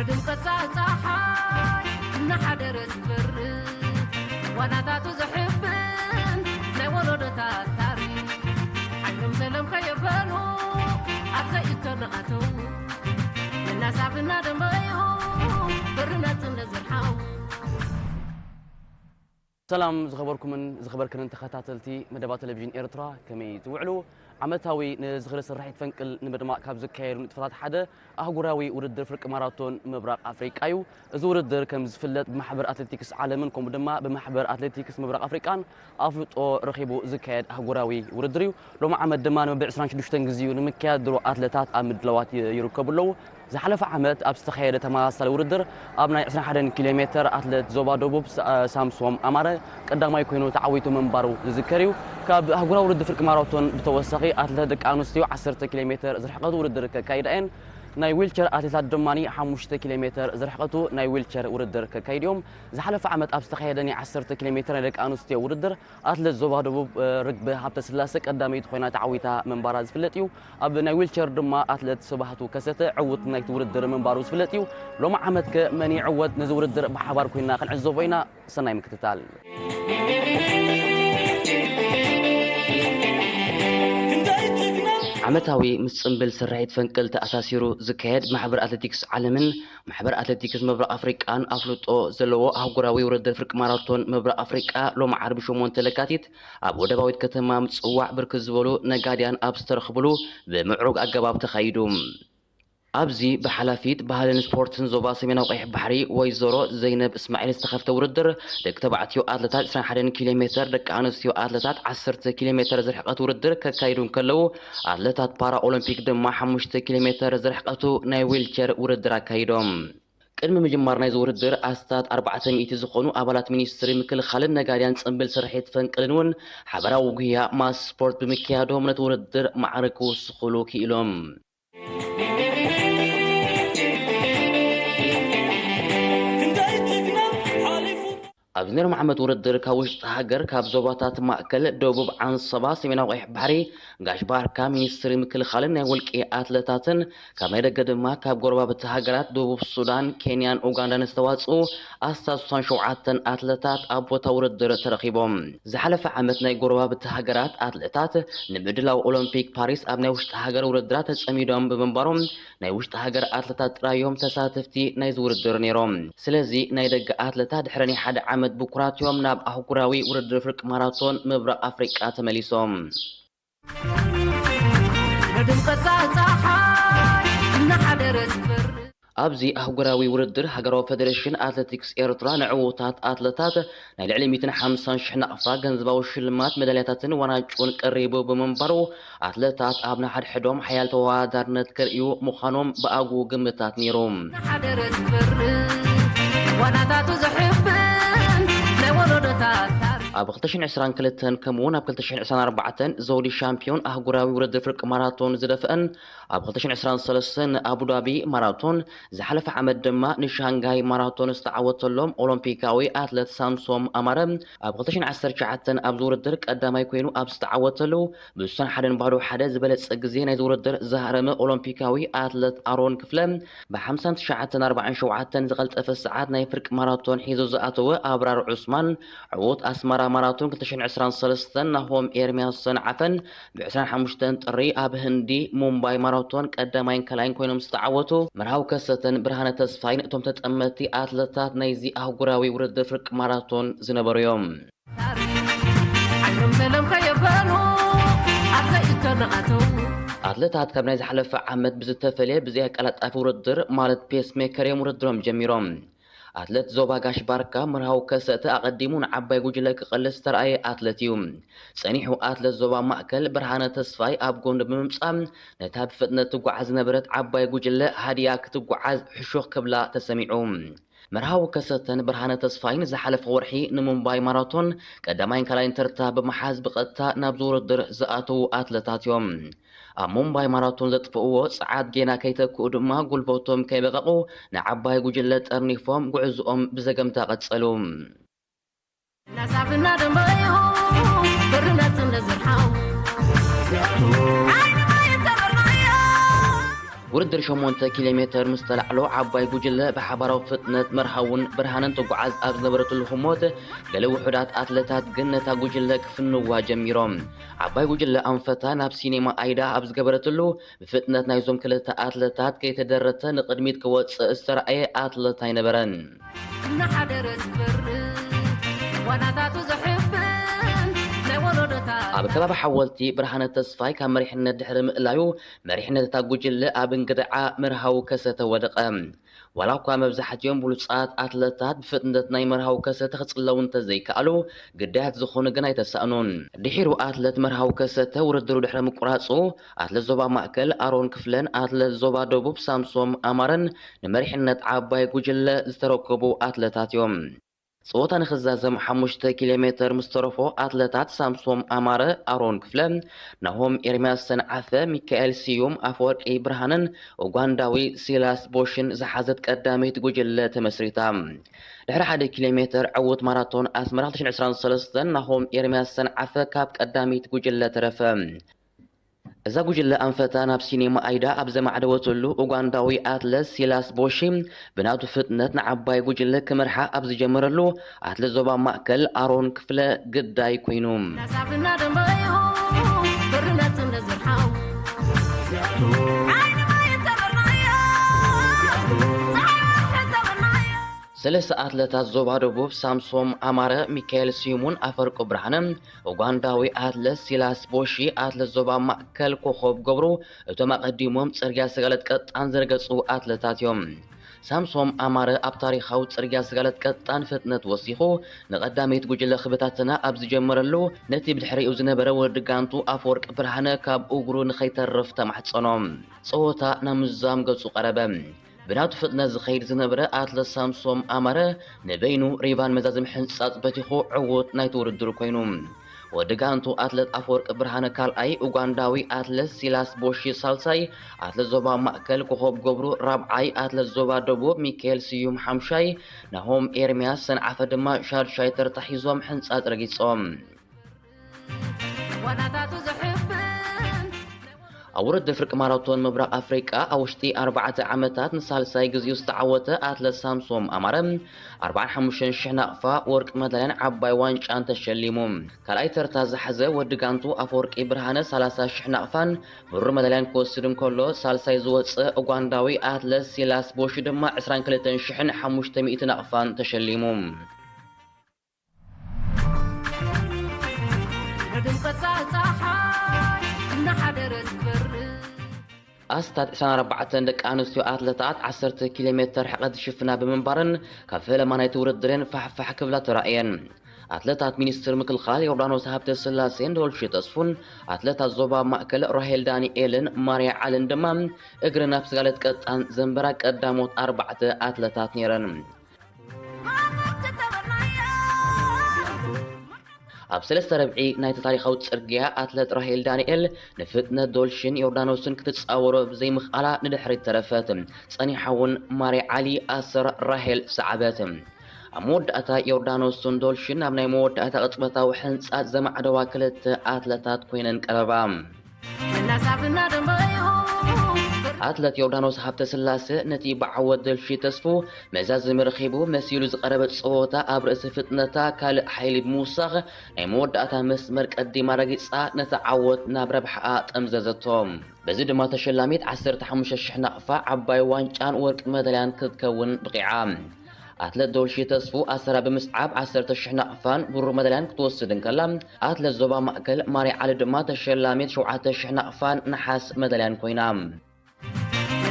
ድምቀት ጸሓይ እናሓደረ ዝበርህ ዋናታቱ ዘሕብን ናይ ወለዶታት ታሪኽ ሓይሎም ሰለም ከየበሉ ኣብ ዘይእተናኣተው እናሳብና ደንበዩ ብርነትን ለዘርሓው ሰላም ዝኸበርኩምን ዝኸበርክንን ተኸታተልቲ መደባት ቴሌቪዥን ኤርትራ፣ ከመይ ትውዕሉ? ዓመታዊ ንዝኽሪ ስርሒት ፈንቅል ንምድማቕ ካብ ዝካየዱ ንጥፈታት ሓደ ኣህጉራዊ ውድድር ፍርቂ ማራቶን ምብራቕ ኣፍሪቃ እዩ። እዚ ውድድር ከም ዝፍለጥ ብማሕበር ኣትሌቲክስ ዓለምን ከምኡ ድማ ብማሕበር ኣትሌቲክስ ምብራቕ ኣፍሪቃን ኣፍልጦ ረኺቡ ዝካየድ ኣህጉራዊ ውድድር እዩ። ሎሚ ዓመት ድማ ንመበል ዕስራን ሽዱሽተን ግዜኡ ንምክያድ ድሮ ኣትለታት ኣብ ምድላዋት ይ- ይርከቡ ኣለዉ። ዝሓለፈ ዓመት ኣብ ዝተኻየደ ተመሳሳሊ ውድድር ኣብ ናይ ዕስራን ሓደን ኪሎ ሜተር ኣትሌት ዞባ ደቡብ ሳ- ሳምሶም ኣማረ ቀዳማይ ኮይኑ ተዓዊቱ ምንባሩ ዝዝከር እዩ። ካብ ኣህጉራዊ ውድድር ፍርቂ ማራቶን ብተወሳኺ ኣትሌት ደቂ ኣንስትዮ ዓሰርተ ኪሎ ሜተር ዝርሕቀቱ ውድድር ከካይዳ እየን። ናይ ዊልቸር ኣትሌታት ድማ ሓሙሽተ ኪሎ ሜተር ዝርሕቀቱ ናይ ዊልቸር ውድድር ከካይዱ እዮም። ዝሓለፈ ዓመት ኣብ ዝተኻየደ ናይ ዓሰርተ ኪሎ ሜተር ናይ ደቂ ኣንስትዮ ውድድር ኣትሌት ዞባ ደቡብ ርግቢ ሃብተስላሰ ቀዳመይቲ ኮይና ተዓዊታ ምንባራ ዝፍለጥ እዩ። ኣብ ናይ ዊልቸር ድማ ኣትሌት ስብሃቱ ከሰተ ዕውት ናይቲ ውድድር ምንባሩ ዝፍለጥ እዩ። ሎሚ ዓመት ከ መን ይዕወት? ነዚ ውድድር ብሓባር ኮይና ክንዕዘቦ ኢና። ሰናይ ምክትታል። ዓመታዊ ምስ ጽምብል ስርሒት ፈንቅል ተኣሳሲሩ ዝካየድ ማሕበር ኣትሌቲክስ ዓለምን ማሕበር ኣትሌቲክስ ምብራቕ ኣፍሪቃን ኣፍልጦ ዘለዎ ኣህጉራዊ ውድድር ፍርቂ ማራቶን ምብራቕ ኣፍሪቃ ሎሚ ዓርቢ ሸሞንተ ለካቲት ኣብ ወደባዊት ከተማ ምጽዋዕ ብርክት ዝበሉ ነጋድያን ኣብ ዝተረኽብሉ ብምዕሩግ ኣገባብ ተኻይዱ። ኣብዚ ብሓላፊት ባህልን ስፖርትን ዞባ ሰሜናዊ ቀይሕ ባሕሪ ወይዘሮ ዘይነብ እስማዒል ዝተኸፍተ ውድድር ደቂ ተባዕትዮ ኣትለታት ዕስራን ሓደን ኪሎ ሜተር፣ ደቂ ኣንስትዮ ኣትለታት ዓሰርተ ኪሎ ሜተር ዝርሕቀት ውድድር ከካይዱ እንከለዉ ኣትለታት ፓራ ኦሎምፒክ ድማ ሓሙሽተ ኪሎ ሜተር ዝርሕቀቱ ናይ ዊልቸር ውድድር ኣካይዶም። ቅድሚ ምጅማር ናይዚ ውድድር ኣስታት ኣርባዕተ ሚእቲ ዝኾኑ ኣባላት ሚኒስትሪ ምክልኻልን ነጋድያን ጽምብል ስርሒት ፈንቅልን እውን ሓበራዊ ጉያ ማስ ስፖርት ብምክያዶም ነቲ ውድድር ማዕረ ክውስኹሉ ክኢሎም። ኣብዚ ናይ ሎም ዓመት ውድድር ካብ ውሽጢ ሃገር ካብ ዞባታት ማእከል፣ ደቡብ፣ ዓንሰባ፣ ሰሜናዊ ቀይሕ ባሕሪ፣ ጋሽ ባርካ፣ ሚኒስትሪ ምክልኻልን ናይ ውልቂ ኣትለታትን ካብ ናይ ደገ ድማ ካብ ጎረባብቲ ሃገራት ደቡብ ሱዳን፣ ኬንያን ኡጋንዳን ዝተዋፅኡ ኣስታት ስሳን ሸውዓተን ኣትለታት ኣብ ቦታ ውድድር ተረኺቦም። ዝሓለፈ ዓመት ናይ ጎረባብቲ ሃገራት ኣትለታት ንምድላው ኦሎምፒክ ፓሪስ ኣብ ናይ ውሽጢ ሃገር ውድድራት ተፀሚዶም ብምንባሮም ናይ ውሽጢ ሃገር ኣትለታት ጥራዮም ተሳተፍቲ ናይዚ ውድድር ነይሮም። ስለዚ ናይ ደገ ኣትለታት ድሕሪ ናይ ሓደ ዓመት ብኩራት እዮም ናብ ኣህጉራዊ ውድድር ፍርቂ ማራቶን ምብራቕ ኣፍሪቃ ተመሊሶም። ነድምቀት ጸሓይ እናሓደረ ዝበርህ ኣብዚ ኣህጉራዊ ውድድር ሃገራዊ ፌደሬሽን ኣትሌቲክስ ኤርትራ ንዕዉታት ኣትለታት ናይ ልዕሊ ሚእትን ሓምሳን ሽሕ ናቕፋ ገንዘባዊ ሽልማት መዳልያታትን ዋንጫን ቀሪቡ ብምንባሩ ኣትለታት ኣብ ንሓድሕዶም ሓያል ተወዳዳርነት ከርእዩ ምዃኖም ብኣግኡ ግምታት ነይሩ። እናሓደረ ዝበርህ ዋናታቱ ዘሕብን ናይ ወለዶታት ታሪኽ ኣብ ክልተ ሽሕን ዕስራን ክልተን ከምኡውን ኣብ ክልተ ሽሕን ዕስራን ኣርባዕተን ዘውዲ ሻምፒዮን ኣህጉራዊ ውድድር ፍርቂ ማራቶን ዝደፍአን ኣብ ክልተ ሽሕን ዕስራን ሰለስተን ንኣቡዳቢ ማራቶን ዝሓለፈ ዓመት ድማ ንሻንጋይ ማራቶን ዝተዓወተሎም ኦሎምፒካዊ ኣትለት ሳምሶም ኣማረ ኣብ ክልተ ሽሕን ዓሰርተ ትሽዓተን ኣብዚ ውድድር ቀዳማይ ኮይኑ ኣብ ዝተዓወተሉ ብስሳን ሓደን ባዶ ሓደ ዝበለጸ ግዜ ናይዚ ውድድር ዝሃረመ ኦሎምፒካዊ ኣትለት ኣሮን ክፍለ ብሓምሳን ትሽዓተን ኣርባዓን ሸውዓተን ዝቐልጠፈ ሰዓት ናይ ፍርቂ ማራቶን ሒዙ ዝኣተወ ኣብራር ዑስማን ዕዉት ኣስመራ ማራቶን ክልተ ሽሕን ዕስራን ሰለስተን ናሆም ኤርምያስ ሰንዓፈን ብዕስራን ሓሙሽተን ጥሪ ኣብ ህንዲ ሙምባይ ማራቶን ቀዳማይን ካልኣይን ኮይኖም ዝተዓወቱ መርሃው ከሰተን ብርሃነ ተስፋይን እቶም ተጠመቲ ኣትለታት ናይዚ ኣህጉራዊ ውድድር ፍርቂ ማራቶን ዝነበሩ እዮም። ታሪኽ ዓለም ሰለም ከየበሉ ኣብ ዘይእተናኣተው ኣትለታት ካብ ናይ ዝሓለፈ ዓመት ብዝተፈለየ ብዘይ ኣቀላጣፊ ውድድር ማለት ፔስ ሜከር እዮም ውድድሮም ጀሚሮም። ኣትለት ዞባ ጋሽ ባርካ መርሃው ከሰተ ኣቐዲሙ ንዓባይ ጉጅለ ክቐልስ ዝተረኣየ ኣትለት እዩ። ጸኒሑ ኣትለት ዞባ ማእከል ብርሃነ ተስፋይ ኣብ ጎኑ ብምምጻእ ነታ ብፍጥነት ትጓዓዝ ዝነበረት ዓባይ ጉጅለ ሃድያ ክትጓዓዝ ሕሹኽ ክብላ ተሰሚዑ። መርሃዊ ከሰተን ብርሃነ ተስፋይን ዝሓለፈ ወርሒ ንሙምባይ ማራቶን ቀዳማይን ካልኣይን ተርታ ብምሓዝ ብቐጥታ ናብዚ ውድድር ዝኣተዉ ኣትለታት እዮም። ኣብ ሙምባይ ማራቶን ዘጥፍእዎ ጸዓት ጌና ከይተክኡ ድማ ጉልበቶም ከይበቐቑ ንዓባይ ጉጅለ ጠርኒፎም ጉዕዝኦም ብዘገምታ ቀጸሉ። እናሳብና ደንበዩ ብርነትን ለዝርሓው ዓይኒ ማይ ተበርናዮ ውድድር ሸሞንተ ኪሎ ሜትር ምስ ተላዕሎ፣ ዓባይ ጉጅለ ብሓባራዊ ፍጥነት መርሃውን ብርሃንን ትጓዓዝ ኣብ ዝነበረትሉ ህሞት፣ ገለ ውሑዳት ኣትለታት ግን ነታ ጉጅለ ክፍንዋ ጀሚሮም። ዓባይ ጉጅለ ኣንፈታ ናብ ሲኔማ ኣይዳ ኣብ ዝገበረትሉ፣ ብፍጥነት ናይዞም ክልተ ኣትለታት ከይተደረተ ንቕድሚት ክወጽእ ዝተራእየ ኣትለት ኣይነበረን። እናሓደረ ዝበርህ ዋናታቱ ዘሕብን ናይ ወለዶታት ኣብ ከባቢ ሓወልቲ፣ ብርሃነ ተስፋይ ካብ መሪሕነት ድሕሪ ምእላዩ፣ መሪሕነት እታ ጉጅለ ኣብ እንግድዓ መርሃዊ ከሰተ ወደቐ። ዋላ እኳ መብዛሕትኦም ብሉጻት ኣትለታት ብፍጥነት ናይ መርሃዊ ከሰተ ክጽለዉ እንተዘይከኣሉ፣ ግዳያት ዝኾኑ ግን ኣይተሳእኑን። ድሒሩ ኣትለት መርሃዊ ከሰተ ውድድሩ ድሕሪ ምቁራጹ፣ ኣትለት ዞባ ማእከል ኣሮን ክፍለን ኣትለት ዞባ ደቡብ ሳምሶም ኣማረን ንመሪሕነት ዓባይ ጉጅለ ዝተረከቡ ኣትለታት እዮም። ጸወታ ንኽዛዘም ሓሙሽተ ኪሎ ሜትር ምስ ተረፎ፣ ኣትለታት ሳምሶም ኣማረ፣ ኣሮን ክፍለ፣ ናሆም ኤርምያስ ሰንዓፈ፣ ሚካኤል ስዩም፣ ኣፈወርቂ ብርሃንን ኡጋንዳዊ ሲላስ ቦሽን ዝሓዘት ቀዳመይቲ ጉጅለ ተመስሪታ። ድሕሪ ሓደ ኪሎ ሜትር ዕዉት ማራቶን ኣስመራ ክልተ ሽሕን ዕስራን ሰለስተን፣ ናሆም ኤርምያስ ሰንዓፈ ካብ ቀዳመይቲ ጉጅለ ተረፈ። እዛ ጉጅለ ኣንፈታ ናብ ሲኔማ ኣይዳ ኣብ ዘማዕደወትሉ፣ ኡጋንዳዊ ኣትለት ሲላስ ቦሺ ብናቱ ፍጥነት ንዓባይ ጉጅለ ክመርሓ ኣብ ዝጀመረሉ፣ ኣትለት ዞባ ማእከል ኣሮን ክፍለ ግዳይ ኮይኑ። ናሳፍና ደንበዩ ብርነት እንደዝርሓው ዓይኒ ማይ ተበርናዮ፣ ፀሓይ ወርሒ ተበርናዮ። ሰለስተ ኣትለታት ዞባ ደቡብ፣ ሳምሶም ኣማረ፣ ሚካኤል ስዩሙን ኣፈርቁ ብርሃነ፣ ኡጋንዳዊ ኣትለት ሲላስ ቦሺ፣ ኣትለት ዞባ ማእከል ኮኾብ ገብሩ፣ እቶም ኣቐዲሞም ጽርግያ ስጋለት ቀጣን ዝረገጹ ኣትለታት እዮም። ሳምሶም ኣማረ ኣብ ታሪኻዊ ጽርግያ ስጋለት ቀጣን ፍጥነት ወሲኹ፣ ንቐዳመይቲ ጉጅለ ክበታተና ኣብ ዝጀመረሉ፣ ነቲ ብድሕሪኡ ዝነበረ ወዲ ጋንቱ ኣፈወርቂ ብርሃነ ካብ እግሩ ንኸይተርፍ ተማሕጸኖ። ጸወታ ናብ ምዛም ገጹ ቀረበ። ብናቱ ፍጥነት ዝኸይድ ዝነበረ ኣትለት ሳምሶም ኣማረ ንበይኑ ሪቫን መዛዝም ሕንጻጽ በቲኹ ዕዉት ናይቲ ውድድር ኮይኑ። ወዲ ጋንቱ ኣትለት ኣፈወርቂ ብርሃነ ካልኣይ፣ ኡጋንዳዊ ኣትለት ሲላስ ቦሺ ሳልሳይ፣ ኣትለት ዞባ ማእከል ኮኾብ ገብሩ ራብዓይ፣ ኣትለት ዞባ ደቡብ ሚካኤል ስዩም ሓምሻይ፣ ናሆም ኤርምያስ ሰንዓፈ ድማ ሻድሻይ ተርታ ሒዞም ሕንጻጽ ረጊጾም። ዋናታቱ ዘሕብን ኣብ ውድድር ፍርቂ ማራቶን ምብራቕ ኣፍሪቃ ኣብ ውሽጢ ኣርባዕተ ዓመታት ንሳልሳይ ግዜኡ ዝተዓወተ ኣትለት ሳምሶም ኣማረ ኣርባዓን ሓሙሽተን ሽሕ ናቕፋ ወርቂ መዳልያን ዓባይ ዋንጫን ተሸሊሙ። ካልኣይ ተርታ ዝሓዘ ወዲ ጋንቱ ኣፈወርቂ ብርሃነ ሰላሳ ሽሕ ናቕፋን ብሩር መዳልያን ክወስድ እንከሎ፣ ሳልሳይ ዝወጸ ኡጋንዳዊ ኣትለት ሲላስ ቦሺ ድማ ዕስራን ክልተን ሽሕን ሓሙሽተ ሚእቲ ናቕፋን ተሸሊሙ። ንድምቀት ፀሓይ እናሓደረ ዝበርህ ኣስታት ዕስራን ኣርባዕተን ደቂ ኣንስትዮ ኣትለታት ዓሰርተ ኪሎ ሜትር ርሕቀት ዝሽፍና ብምንባረን፣ ካብ ፈለማ ናይቲ ውድድረን ፋሕፋሕ ክብላ ተራእየን። ኣትለታት ሚኒስትር ምክልኻል ዮርዳኖስ ሃብተ ስላሴን ዶልሺ ተስፉን፣ ኣትለታት ዞባ ማእከል ራሄል ዳንኤልን ማርያ ዓልን ድማ እግረን ኣብ ስጋለት ቀጣን ዘንበራ ቀዳሞት ኣርባዕተ ኣትለታት ነይረን። ኣብ ሰለስተ ረብዒ ናይቲ ታሪኻዊ ጽርግያ፣ ኣትለት ራሄል ዳንኤል ንፍጥነት ዶልሽን ዮርዳኖስን ክትጻወሮ ብዘይምኽኣላ ንድሕሪት ተረፈት። ጸኒሓ እውን ማሪ ዓሊ ኣሰር ራሄል ሰዓበት። ኣብ መወዳእታ፣ ዮርዳኖስን ዶልሽን ኣብ ናይ መወዳእታ ቅጽበታዊ ሕንጻጽ ዘማዕደዋ ክልተ ኣትለታት ኮይነን ቀረባ። እናሳብና ደንበዩ ኣትለት ዮርዳኖስ ሃብተስላሰ ነቲ ብዓወት ዶልሺ ተስፉ መዛዘሚ ረኺቡ መሲሉ ዝቐረበ ጸወታ፣ ኣብ ርእሲ ፍጥነታ ካልእ ሓይሊ ብምውሳኽ፣ ናይ መወዳእታ መስመር ቀዲማ ረጊጻ፣ ነቲ ዓወት ናብ ረብሓኣ ጠምዘዘቶ። በዚ ድማ ተሸላሚት ዓሰርተ ሓሙሽተ ሽሕ ናቕፋ ዓባይ ዋንጫን ወርቂ መዳልያን ክትከውን ብቒዓ። ኣትለት ዶልሺ ተስፉ ኣሰራ ብምስዓብ ዓሰርተ ሽሕ ናቕፋን ብሩር መዳልያን ክትወስድ እንከላ፣ ኣትለት ዞባ ማእከል ማሪ ዓሊ ድማ ተሸላሚት ሸውዓተ ሽሕ ናቕፋን ነሓስ መዳልያን ኮይና።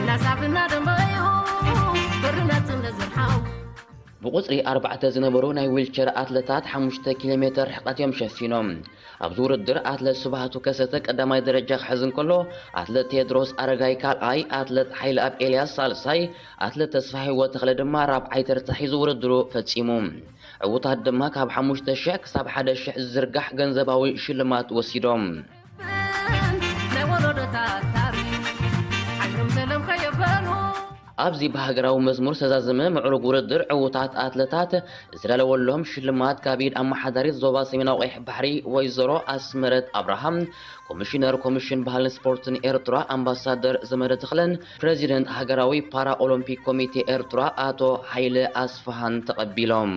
እናሳብና ደንበዩ ብርነት እንዝርሓው ብቁጽሪ ኣርባዕተ ዝነበሩ ናይ ዊልቸር ኣትለታት ሓሙሽተ ኪሎ ሜትር ርሕቀት እዮም ሸፊኖም። ኣብዚ ውድድር ኣትለት ስብሃቱ ከሰተ ቀዳማይ ደረጃ ክሕዝ እንከሎ፣ ኣትለት ቴድሮስ ኣረጋይ ካልኣይ፣ ኣትለት ሓይለኣብ ኤልያስ ሳልሳይ፣ ኣትለት ተስፋ ህይወት ተኽለ ድማ ራብዓይ ተርታ ሒዙ ውድድሩ ፈጺሙ። ዕዉታት ድማ ካብ ሓሙሽተ ሽሕ ክሳብ ሓደ ሽሕ ዝዝርጋሕ ገንዘባዊ ሽልማት ወሲዶም። ናይ ወለዶታት ታሪኽ ዓድሮም ሰለም ከየበሉ ኣብዚ ብሃገራዊ መዝሙር ዝተዛዘመ ምዕሩግ ውድድር ዕዉታት ኣትለታት ዝተዳለወሎም ሽልማት ካብ ኢድ ኣመሓዳሪት ዞባ ሰሜናዊ ቀይሕ ባሕሪ ወይዘሮ ኣስመረት ኣብርሃም፣ ኮሚሽነር ኮሚሽን ባህልን ስፖርትን ኤርትራ ኣምባሳደር ዘመደ ተኽለን ፕሬዚደንት ሃገራዊ ፓራ ኦሎምፒክ ኮሚቴ ኤርትራ ኣቶ ሃይለ ኣስፍሃን ተቐቢሎም።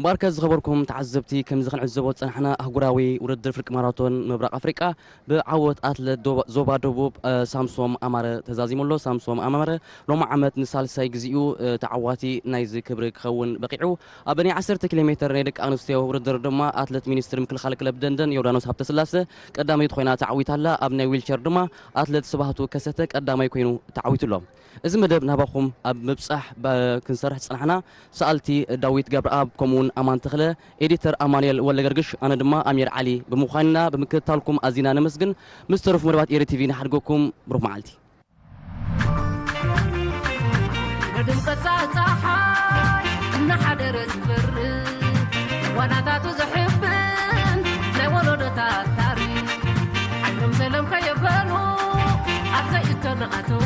እምበኣርከ ዝኸበርኩም ተዓዘብቲ፣ ከምዚ ክንዕዘቦ ዝጸናሕና ኣህጉራዊ ውድድር ፍርቂ ማራቶን ምብራቕ ኣፍሪቃ ብዓወት ኣትለት ዶባ-፣ ዞባ ደቡብ፣ እ፣ ሳምሶም ኣማረ ተዛዚሙ ኣሎ። ሳምሶም ኣማረ ሎሚ ዓመት ንሳልሳይ ግዜኡ፣ እ፣ ተዓዋቲ ናይዚ ክብሪ ክኸውን በቒዑ። ኣብ ናይ ዓሰርተ ኪሎ ሜትር ናይ ደቂ ኣንስትዮ ውድድር ድማ ኣትለት ሚኒስትሪ ምክልኻል ክለብ ደንደን ዮርዳኖስ ሃብተስላሰ ቀዳመይቲ ኮይና ተዓዊታ ኣላ። ኣብ ናይ ዊልቸር ድማ ኣትለት ስብሃቱ ከሰተ ቀዳማይ ኮይኑ ተዓዊቱ ኣሎ። እዚ መደብ ናባኹም ኣብ ምብጻሕ ባ-፣ ክንሰርሕ ዝጸናሕና ሰኣልቲ ዳዊት ገብረኣብ፣ ከምኡውን ኣማን ተኽለ፣ ኤዲተር ኣማኑኤል ወልደገርግሽ፣ ኣነ ድማ ኣሚር ዓሊ ብምዃንና ብምክትታልኩም ኣዚና ነመስግን። ምስ ተረፉ መደባት ኤሪ ቲቪ ንሓድገኩም። ብሩኽ መዓልቲ። ንድምቀት ጸሓይ እናሓደረ ዝበርህ ዋናታቱ ዘሕብን ናይ ወለዶታት ታሪኽ ዓለም ሰለም ከየበሉ ኣብ ዘይእተናኣተው